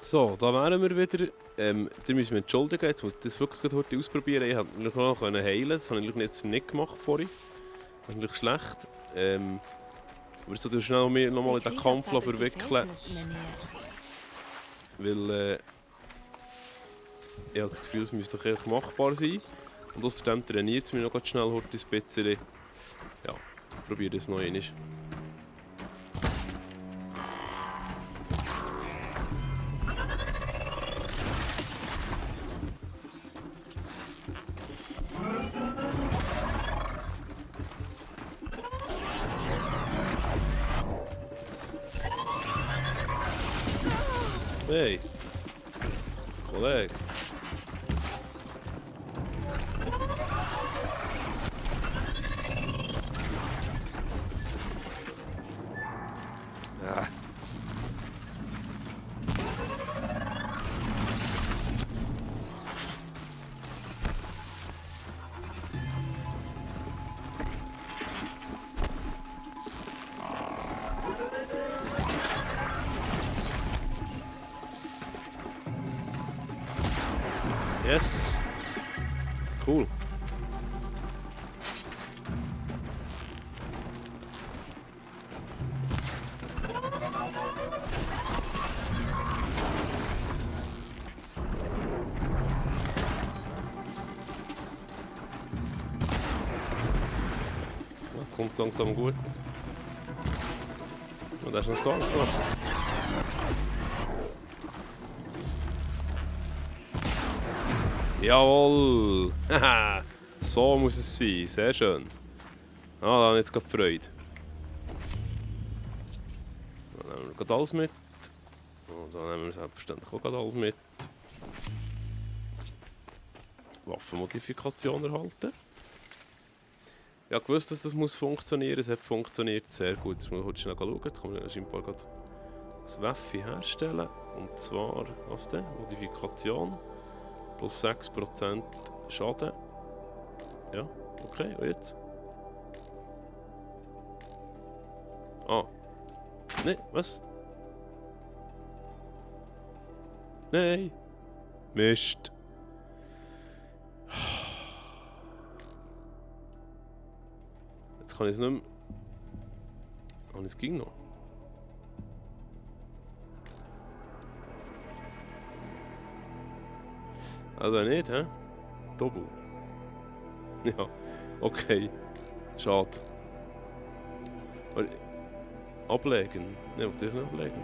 So, da wären wir wieder. Da müssen wir entschuldigen, jetzt muss ich das wirklich gerade heute ausprobieren. Ich konnte natürlich noch heilen, das habe ich jetzt nicht gemacht vorhin. Das ist natürlich schlecht. Aber jetzt soll schnell nochmal in den Kampf verwickeln. Weil ich habe das Gefühl, es müsste doch echt machbar sein. Und außerdem trainiert es mich noch ganz schnell heute ein bisschen. Ja, probiere das noch einmal. Hey, Kollege. Ah. Yes. Cool. Das kommt langsam gut. Und er ist noch stark. Oh. Jawohl! Haha! So muss es sein. Sehr schön. Ah, da habe ich jetzt gerade Freude. Dann nehmen wir gerade alles mit. Und dann nehmen wir selbstverständlich auch gerade alles mit. Waffenmodifikation erhalten. Ja, gewusst, dass das muss funktionieren. Es hat funktioniert sehr gut. Jetzt muss ich heute schnell schauen. Jetzt kann man scheinbar gerade das Waffe herstellen. Und zwar, was denn? Modifikation. Plus 6% Schaden. Ja, okay, und jetzt? Ah. Nee, was? Nein. Mist. Jetzt kann ich es nicht mehr... Ah, es ging noch. Also nicht, hä? Doppel. Ja, okay. Schade. Aber ablegen? Ne, was will ich nicht ablegen?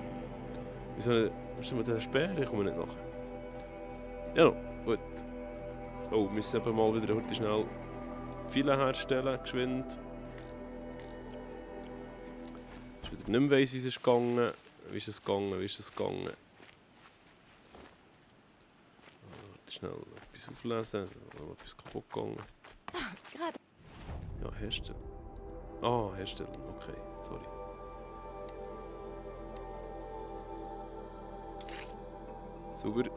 Wieso müssen wir den Speer? Ich komme nicht nach. Ja, gut. Oh, wir müssen eben mal wieder heute schnell Pfeile herstellen, geschwind. Ich wieder nicht mehr weiss, wie es ist gegangen. Wie ist es gegangen? Schnell etwas auflesen, etwas kaputt gegangen. Ja, herstellen. Ah, herstellen, okay, sorry. Super.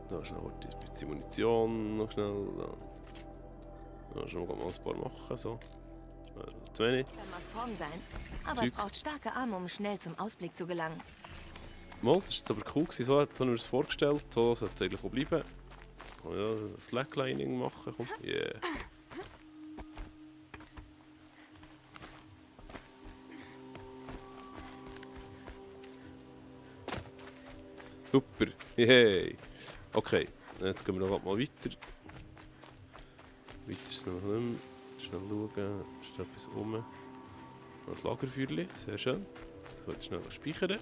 Da schnell ein bisschen Munition, noch schnell. Da schon mal ein paar machen, so. Zu wenig. Kann mal Form sein, aber es braucht starke Arme, um schnell zum Ausblick zu gelangen. Mal, das war aber cool, so hat mir das vorgestellt, so sollte es eigentlich auch bleiben. Kann ich ja Slacklining machen, komm, yeah. Super, yay. Okay, jetzt gehen wir noch mal weiter. Weiter ist noch nicht mehr. Schnell schauen, ist da etwas rum. Das Lagerfeuerchen, sehr schön. Ich will schnell speichern.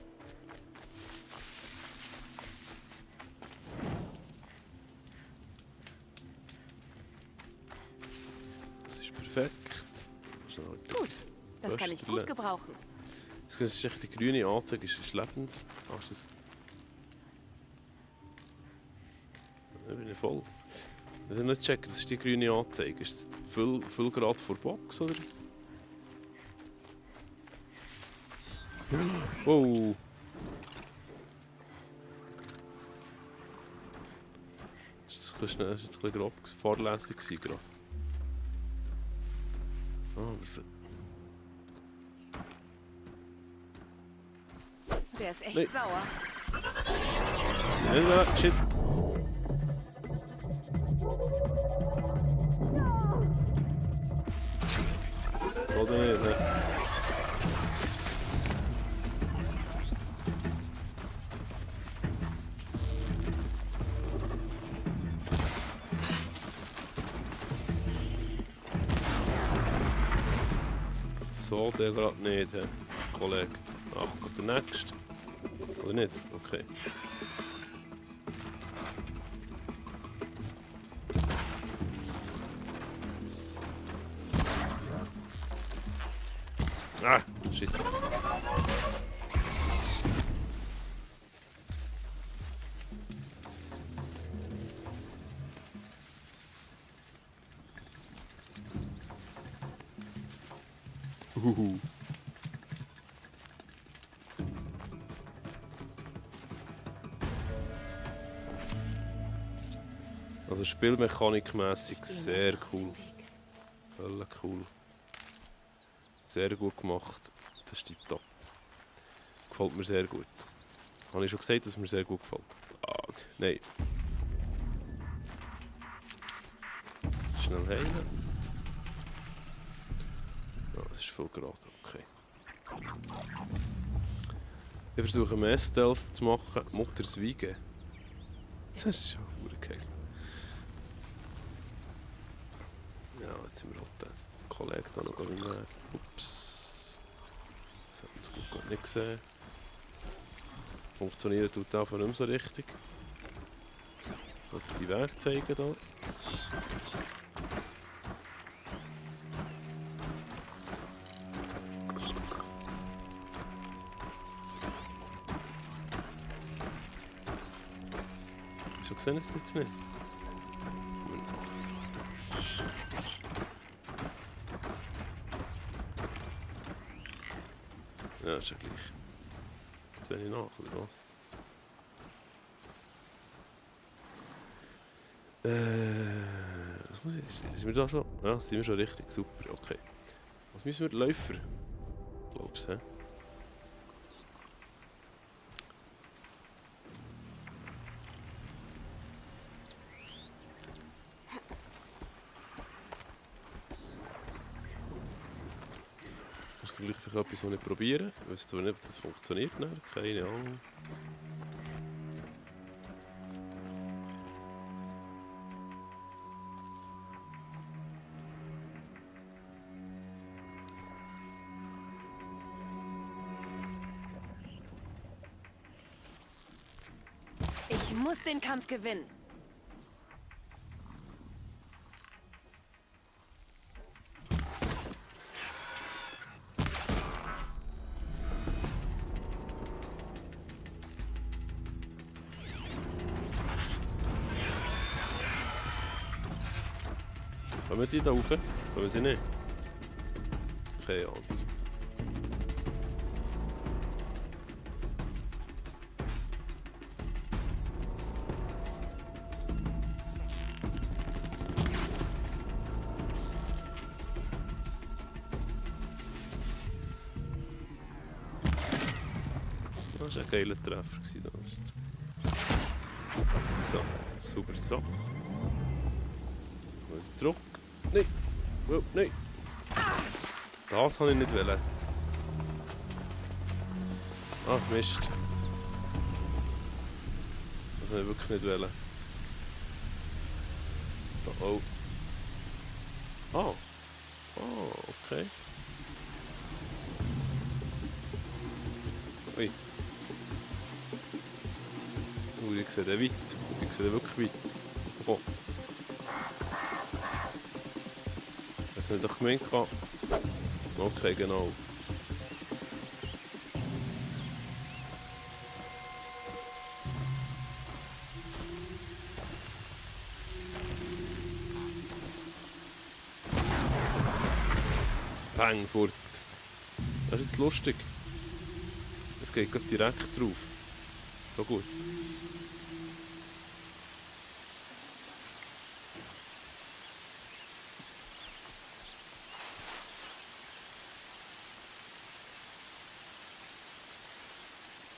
Das ist perfekt. Gut, das kann ich gut gebrauchen. Das ist echt die grüne Anzeige, ist Lebens... Ach, ist das... Ich bin ich voll. Ich will nicht checken, das ist die grüne Anzeige. Ist das Füllgrad vor Box, oder? Oh! Das war jetzt ein bisschen grob fahrlässig gerade. Ah, aber so. Der ist echt Nee. sauer. Ja, shit. So denn nicht, ne? So, der gerade nicht, hä? Kollege. Ach, kommt der nächste. Oder nicht? Okay. Ah, shit. Huhu. Also spielmechanikmäßig sehr cool. Völlig cool. Sehr gut gemacht. Das ist tipptopp. Gefällt mir sehr gut. Habe ich schon gesagt, dass mir sehr gut gefällt? Ah, nein. Schnell heilen. Ja, es ist voll gerade. Okay. Ich versuche mehr Stealth zu machen. Mutters Wiege. Das ist schon geil. Ja, jetzt sind wir halt den Kollegen da noch im Weg. Ups. Das hat man jetzt gut gar nicht gesehen. Funktioniert tut das einfach nicht mehr so richtig. Ich wollte die Weg zeigen da. Wieso sehen Sie es jetzt nicht? Ja, ist ja gleich. Jetzt bin ich nach, oder was? Was muss ich? Sind wir da schon? Ja, sind wir schon richtig. Super, okay. Was müssen wir? Läufer? Glaub's, hä? Ist vielleicht etwas, was ich probieren? Ich weiß zwar nicht, ob das funktioniert. Ne? Keine Ahnung. Ich muss den Kampf gewinnen. Kommen die da rauf? Kommen sie nicht? Keine Ahnung. Das war ein geiler Treffer. So, super Sache. Druck. Nein! Oh, nein! Das wollte ich nicht wollen. Ah, Mist. Das wollte ich wirklich nicht wollen. Oh. Oh. Oh, okay. Ui. Ich sehe den weit. Ich sehe den wirklich weit. Oh. Das habe ich doch gemeint. Okay, genau. Peng, fort. Das ist jetzt lustig. Es geht gerade direkt drauf. So gut.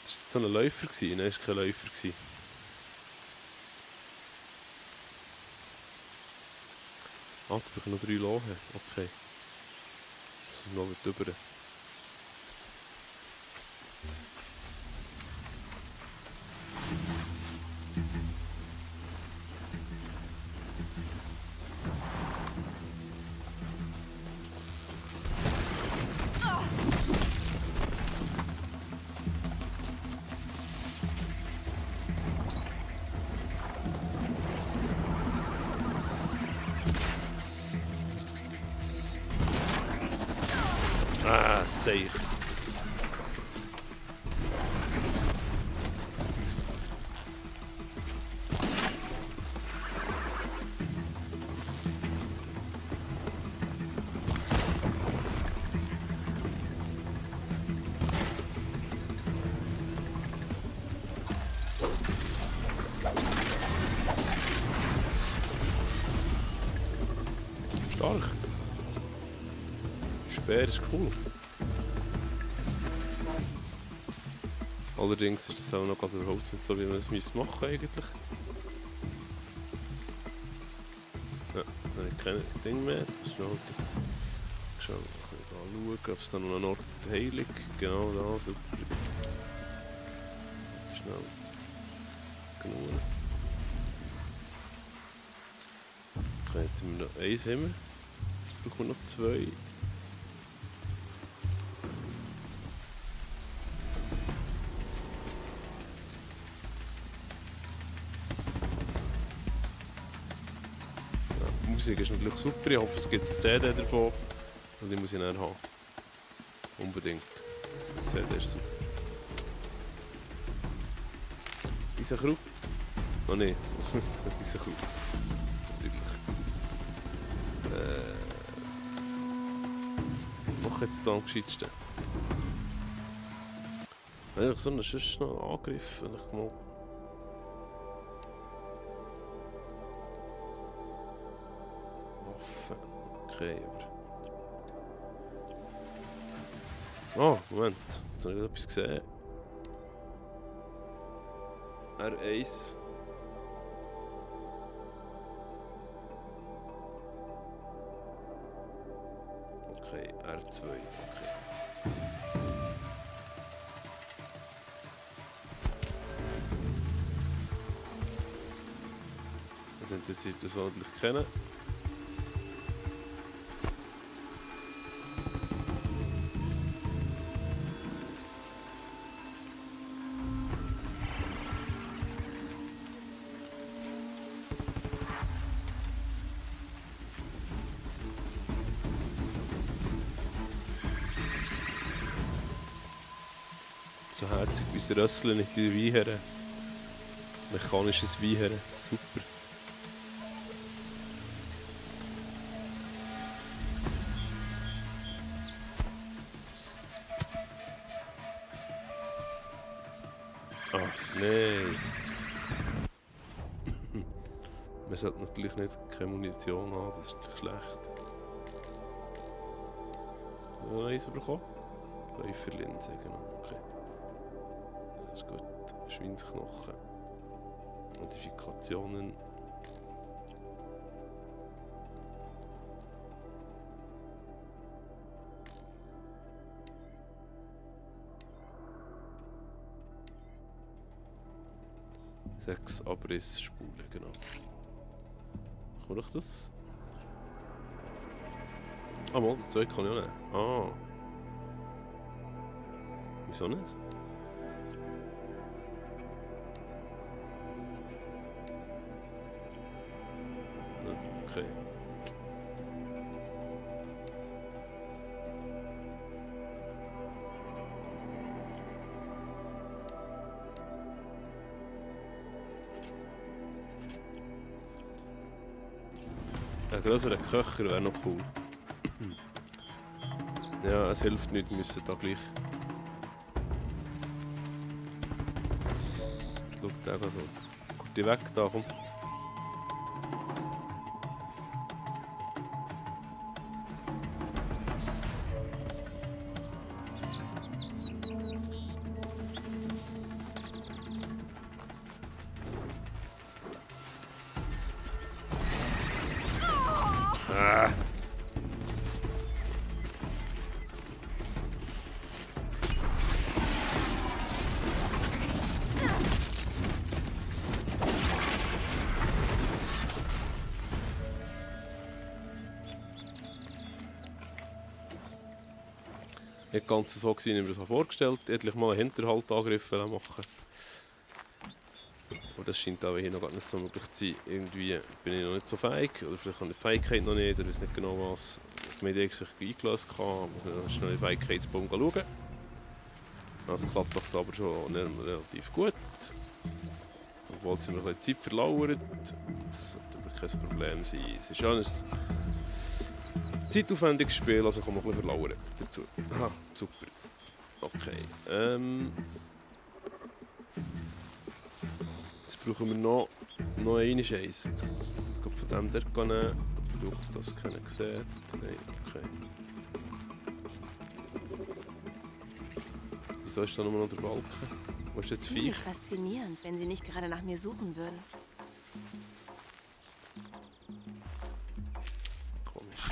Das war so ein Läufer. Nein, das war kein Läufer. Ah, jetzt brauche ich noch 3 Lohe. Okay. Das läuft über. Ah, safe. Stark. Speer ist cool. Allerdings ist das auch noch gerade Holz nicht so, wie man es machen müsste eigentlich. Ja, jetzt habe ich kein Ding mehr. Schnell schauen, ob es da noch einen Ort heilig. Genau da, super. Schnell. Genug. Okay, jetzt haben wir noch eins. Jetzt brauchen wir noch 2. Die Musik ist natürlich super, ich hoffe es gibt eine CD davon und die muss ich dann haben. Unbedingt. Die CD ist super. Eisenkraut? Oh nein, nicht Eisenkraut. Natürlich. Mach jetzt da am gescheitsten. Eigentlich so einen sonst noch Angriff, wenn ich mal... Okay, aber... Oh, Moment. Jetzt habe ich etwas gesehen. R1. Okay, R2. Okay. Das interessiert uns ordentlich kennen. So herzig wie das Rösseln nicht in der Weihere. Mechanisches Weihere. Super. Ah, nein. Man sollte natürlich nicht keine Munition haben, das ist natürlich schlecht. Noch eins bekommen? Läuferlinse, genau. Okay. Das ist gut. Schweinsknochen. Modifikationen. Sechs Abrissspulen, genau. Kann ich das? Ah, mal, 2 kann ich auch nehmen. Ah. Wieso nicht? Okay. Ein grösserer Köcher wäre noch cool. Ja, es hilft nicht, wir müssen da gleich. Es schaut einfach so. Guck die weg, da komm. Nicht ganz so gewesen, wie ich mir das vorgestellt. Endlich mal einen Hinterhaltangriff machen. Aber das scheint aber hier noch gar nicht so möglich zu sein. Irgendwie bin ich noch nicht so fähig. Oder vielleicht habe ich die Fähigkeit noch nicht. Ich weiß nicht genau, was die Medien sich eingelöst haben. Ich muss schnell den Fähigkeitsbaum schauen. Das klappt doch aber schon relativ gut. Obwohl es mir ein bisschen Zeit verlauert. Das sollte aber kein Problem sein. Es ist ja ein zeitaufwendiges Spiel, also kann man ein bisschen verlauern dazu. Aha, super. Okay. Jetzt brauchen wir noch einen Scheiß. Jetzt kommt von dem der gehen. Braucht das keiner gesehen? Nein, okay. Wieso ist da nur noch der Balken? Wo ist jetzt Ziemlich Viech? faszinierend, wenn sie nicht gerade nach mir suchen würden. Komisch.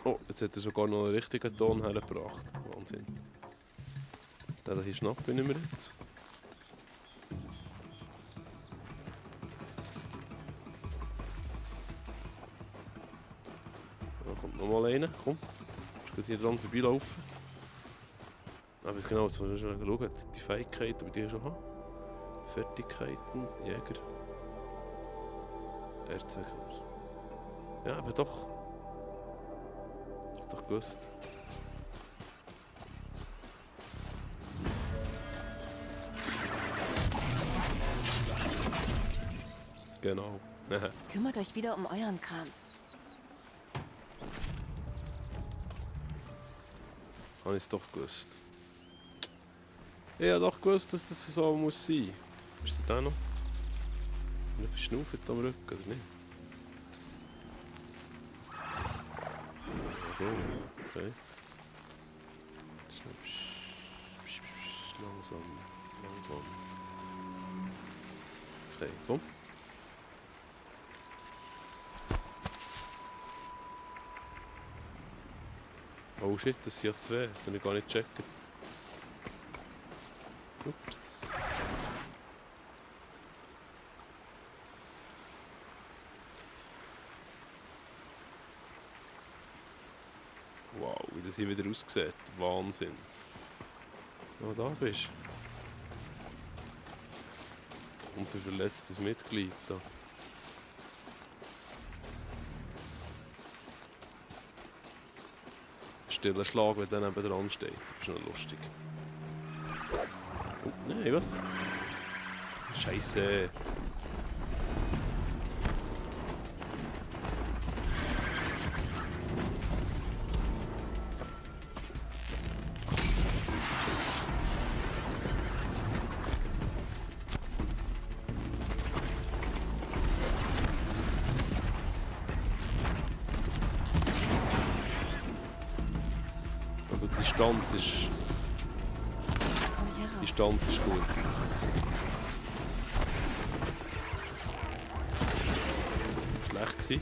Oh, jetzt hat er sogar noch einen richtigen Ton hergebracht. Wahnsinn. Den hier schnappen wir jetzt. Da kommt nochmal einer. Komm, ich kann hier dran vorbeilaufen. Aber genau, jetzt muss ich schon schauen. Die Fähigkeiten, die ich schon habe. Fertigkeiten, Jäger. Erzähler. Ja, aber doch. Das ist doch gewusst. Genau. Kümmert euch wieder um euren Kram. Habe ich es doch gewusst. Ich habe doch gewusst, dass das so muss sein. Ist der da noch? Nicht verschnaufen am Rücken, oder nicht? So, okay. Langsam, langsam. Okay, komm. Oh shit, das sind ja zwei. Das habe ich gar nicht gecheckt. Ups. Wow, wie das hier wieder aussieht. Wahnsinn. Oh, da bist du. Unser verletztes Mitglied da. Stiller Schlag, wenn der neben dran steht. Das ist noch lustig. Oh, nein, was? Scheiße. Also die Distanz ist... Komm hier raus. Die Distanz ist gut. Schlecht gewesen.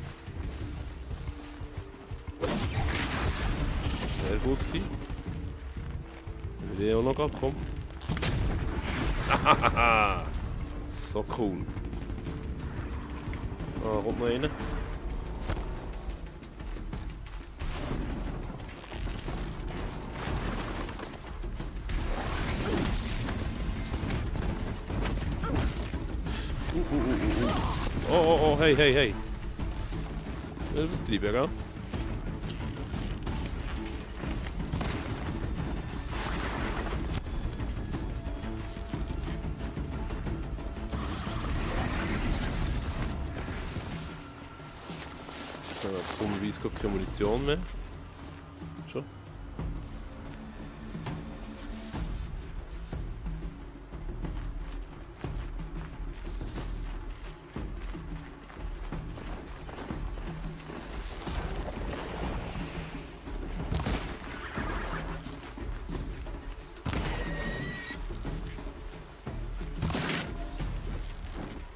Sehr gut gewesen. Wenn wir die auch noch geht, komm. So cool. Ah, kommt noch einer. Oh, hey, hey, hey. Das ist übertrieben, gell? Dummerweise gar keine Munition mehr. Schon?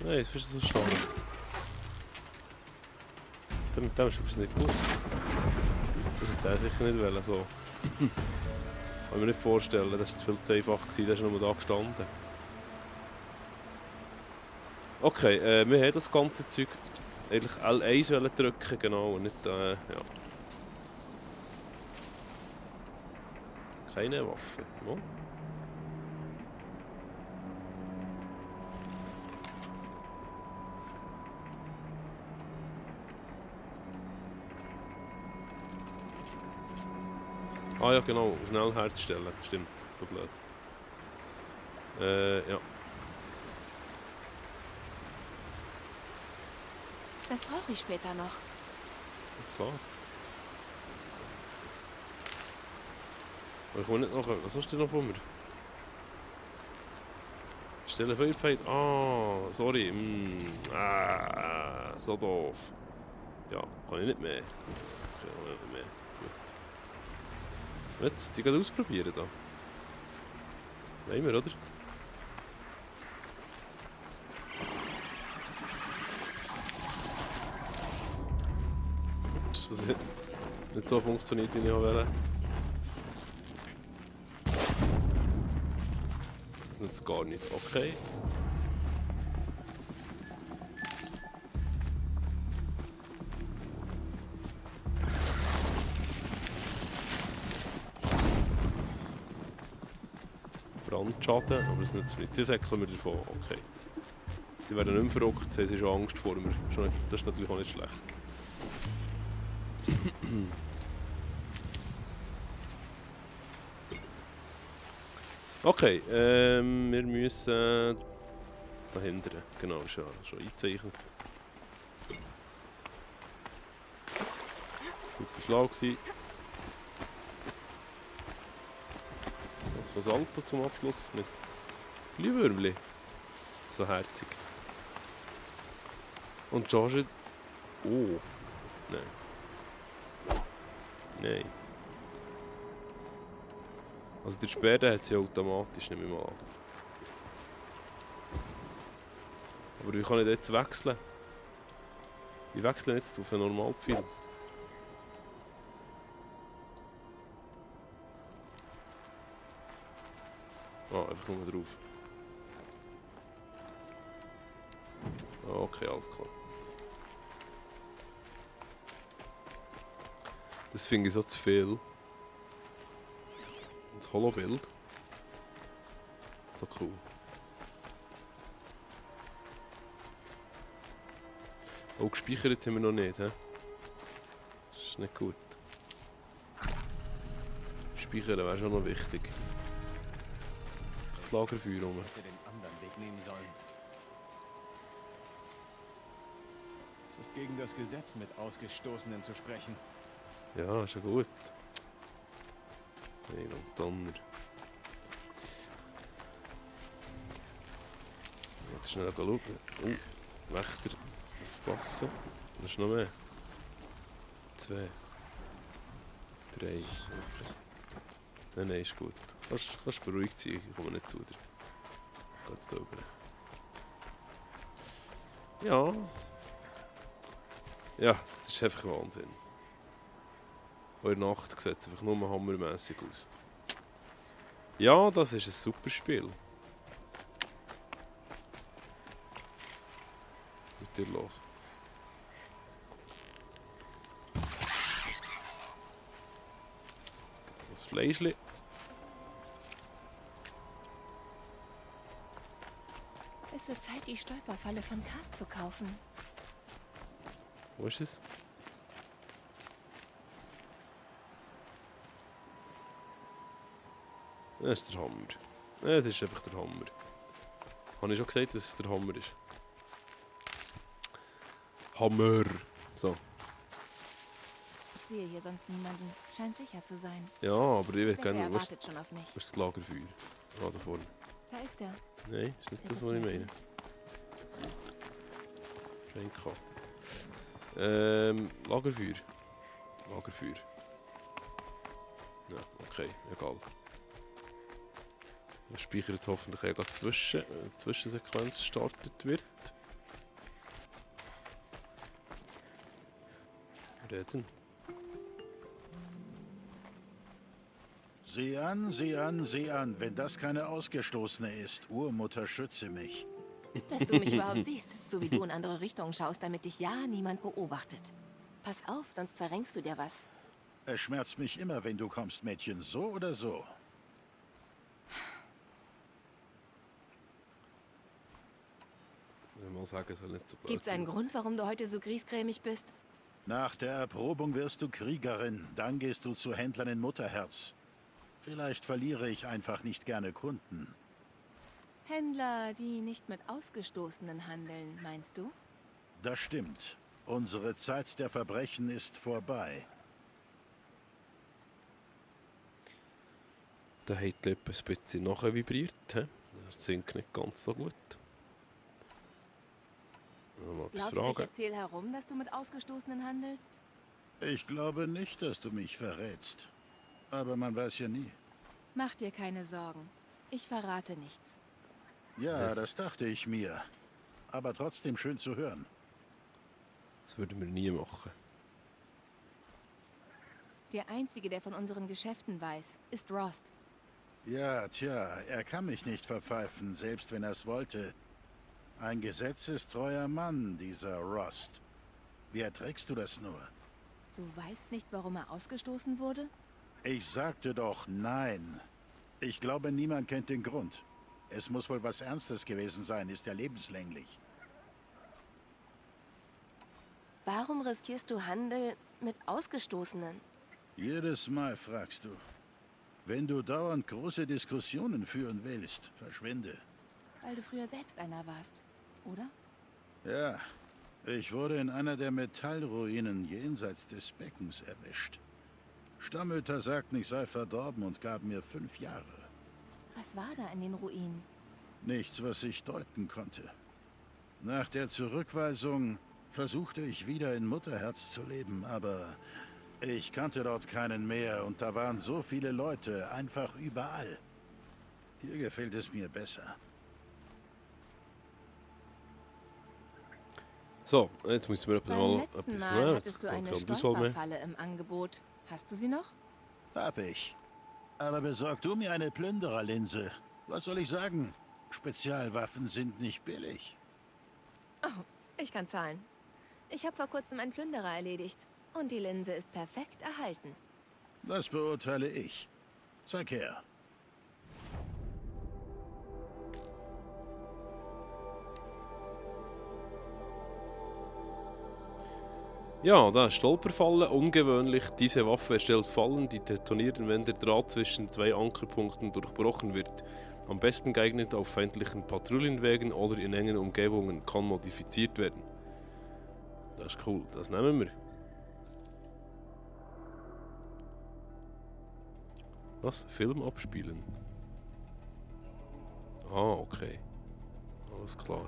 Nein, jetzt bist du so stark. Mit dem ist etwas nicht gut. Das hätte er sicher nicht wollen, so. Kann ich mir nicht vorstellen, das war viel zu einfach, der ist nur da gestanden. Okay, wir haben das ganze Zeug eigentlich L1 wollen drücken, genau, und nicht, ja. Keine Waffe, no? Ah ja, genau, schnell herzustellen, stimmt, so blöd. Ja. Das brauche ich später noch. Klar. Aber ich will nicht noch... Was hast du noch von mir? Stelle Feuerpfeil... Ah, sorry. So doof. Ja, kann ich nicht mehr. Okay, kann ich nicht mehr. Gut. Jetzt, die gehen ausprobieren da. Wollen wir, oder? Ups, das hat nicht so funktioniert, wie ich wollte. Das nützt gar nicht. Okay. Brandschaden, aber es nützt nichts. Sie säckeln wir davon. Okay. Sie werden nicht mehr verrückt, sie haben schon Angst vor mir. Das ist natürlich auch nicht schlecht. Okay, wir müssen dahinter. Genau, ist ja schon eingezeichnet. Super schlau gewesen. Was Alter zum Abschluss? Nicht Glühwürmli. So herzig. Und George. Oh. Nein. Nein. Also der Speer hat sie automatisch, nehme ich mal an. Aber wie kann ich jetzt wechseln? Ich wechsle jetzt auf einen Normalpfeil. Ah, einfach nur drauf. Okay, alles klar. Das finde ich so zu viel. Das Holobild. So cool. Oh, gespeichert haben wir noch nicht, hä? Das ist nicht gut. Speichern wäre schon noch wichtig. Das Lagerfeuer rum. Ich hätte den anderen Weg nehmen sollen. Es ist gegen das Gesetz, mit Ausgestoßenen zu sprechen. Ja, ist ja gut. Hey, und Donner. Jetzt schnell schauen. Oh, Wächter. Aufpassen. Da ist noch mehr. 2. 3. Okay. Nein, ist gut. Kannst beruhigt sein, ich komme nicht zu dir. Geht's da rüber. Ja. Ja, das ist einfach Wahnsinn. Eure Nacht sieht einfach nur hammermässig aus. Ja, das ist ein super Spiel. Mit dir los. Das Fleischli. Es wird Zeit, die Stolperfalle von Cast zu kaufen. Wo ist es? Das ist der Hammer. Es ist einfach der Hammer. Habe ich schon gesagt, dass es der Hammer ist? Hammer! So. Ich sehe hier sonst niemanden. Scheint sicher zu sein. Ja, aber ich will Ich denke, gerne... er Wo ist wartet schon auf mich. das Lagerfeuer? Ah, da vorne. Da ist er. Nein, ist nicht Der das, gibt was ich mir meine. Fuß. Schenka. Lagerfeuer. Lagerfeuer. Ja, okay, egal. Man speichert hoffentlich ja gerade zwischen, wenn die Zwischensequenz gestartet wird. Reden. Sieh an, sieh an, sieh an, wenn das keine Ausgestoßene ist. Urmutter, schütze mich. Dass du mich überhaupt siehst, so wie du in andere Richtungen schaust, damit dich ja niemand beobachtet. Pass auf, sonst verrenkst du dir was. Es schmerzt mich immer, wenn du kommst, Mädchen, so oder so. Ich will mal sagen, soll nicht so blöd Gibt's einen sein. Grund, warum du heute so griesgrämig bist? Nach der Erprobung wirst du Kriegerin, dann gehst du zu Händlern in Mutterherz. Vielleicht verliere ich einfach nicht gerne Kunden. Händler, die nicht mit Ausgestoßenen handeln, meinst du? Das stimmt. Unsere Zeit der Verbrechen ist vorbei. Da hat die Lippe ein bisschen nachher vibriert. He? Das singt nicht ganz so gut. Mal etwas Glaubst du, ich fragen. erzähl herum, dass du mit Ausgestoßenen handelst? Ich glaube nicht, dass du mich verrätst. Aber man weiß ja nie. Mach dir keine Sorgen. Ich verrate nichts. Ja, das dachte ich mir. Aber trotzdem schön zu hören. Das würden wir nie machen. Der Einzige, der von unseren Geschäften weiß, ist Rost. Ja, tja, er kann mich nicht verpfeifen, selbst wenn er es wollte. Ein gesetzestreuer Mann, dieser Rost. Wie erträgst du das nur? Du weißt nicht, warum er ausgestoßen wurde? Ich sagte doch nein. Ich glaube, niemand kennt den Grund. Es muss wohl was Ernstes gewesen sein, ist ja lebenslänglich. Warum riskierst du Handel mit Ausgestoßenen? Jedes Mal fragst du. Wenn du dauernd große Diskussionen führen willst, verschwinde. Weil du früher selbst einer warst, oder? Ja, ich wurde in einer der Metallruinen jenseits des Beckens erwischt. Stammhüter sagten, ich sei verdorben und gaben mir 5 Jahre. Was war da in den Ruinen? Nichts, was ich deuten konnte. Nach der Zurückweisung versuchte ich wieder in Mutterherz zu leben, aber ich kannte dort keinen mehr und da waren so viele Leute, einfach überall. Hier gefällt es mir besser. So, jetzt müssen wir Beim mal letzten etwas Mal nehmen. hattest du eine Stolperfalle im Angebot. Hast du sie noch? Hab ich. Aber besorg du mir eine Plündererlinse. Was soll ich sagen? Spezialwaffen sind nicht billig. Oh, ich kann zahlen. Ich habe vor kurzem einen Plünderer erledigt. Und die Linse ist perfekt erhalten. Das beurteile ich. Zeig her. Ja, da ist Stolperfalle. Ungewöhnlich, diese Waffe erstellt Fallen, die detonieren, wenn der Draht zwischen 2 Ankerpunkten durchbrochen wird. Am besten geeignet auf feindlichen Patrouillenwegen oder in engen Umgebungen, kann modifiziert werden. Das ist cool, das nehmen wir. Was? Film abspielen? Ah, okay. Alles klar.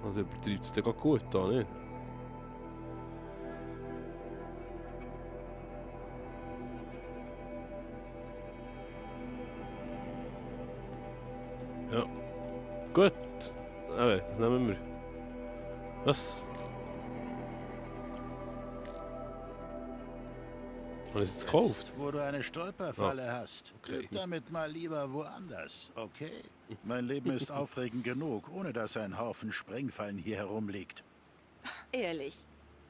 Also übertreibt es dann gerade gut da, nicht? Ja. Gut. Das nehmen wir. Was? Habe ich es jetzt gekauft? Jetzt, wo du eine Stolperfalle hast, okay. üb damit mal lieber woanders, okay? Mein Leben ist aufregend genug, ohne dass ein Haufen Sprengfallen hier herumliegt. Ehrlich.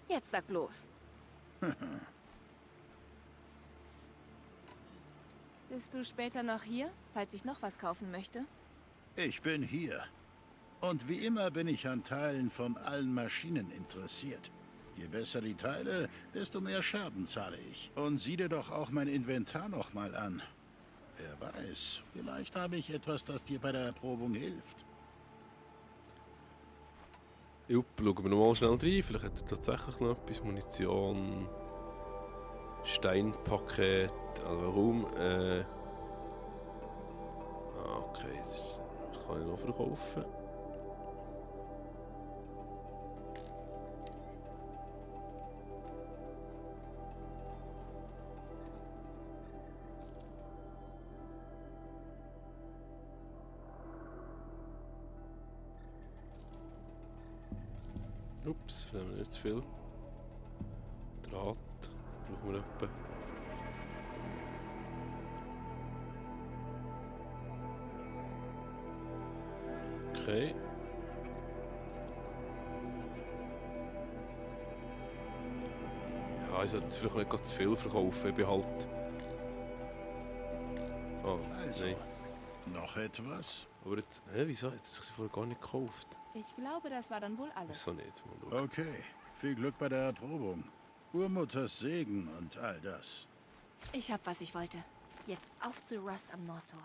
Jetzt sag bloß. Bist du später noch hier, falls ich noch was kaufen möchte? Ich bin hier. Und wie immer bin ich an Teilen von allen Maschinen interessiert. Je besser die Teile, desto mehr Scherben zahle ich. Und sieh dir doch auch mein Inventar noch mal an. Wer weiß, vielleicht habe ich etwas, das dir bei der Erprobung hilft. Jupp, schauen wir nochmal schnell rein. Vielleicht hat er tatsächlich noch etwas. Munition. Steinpaket. Also Raum. Okay, das kann ich noch verkaufen. Ups, nehmen wir nicht zu viel. Draht brauchen wir etwa. Okay. Ja, ich sollte jetzt vielleicht nicht ganz zu viel verkaufen. Ich bin halt... Ah, Also, nein. noch etwas? Aber jetzt... Hä, wieso? Jetzt habe ich vorher gar nicht gekauft. Ich glaube, das war dann wohl alles. Ist so nicht. Mal schauen. Okay, viel Glück bei der Erprobung. Urmutters Segen und all das. Ich hab, was ich wollte. Jetzt auf zu Rust am Nordtor.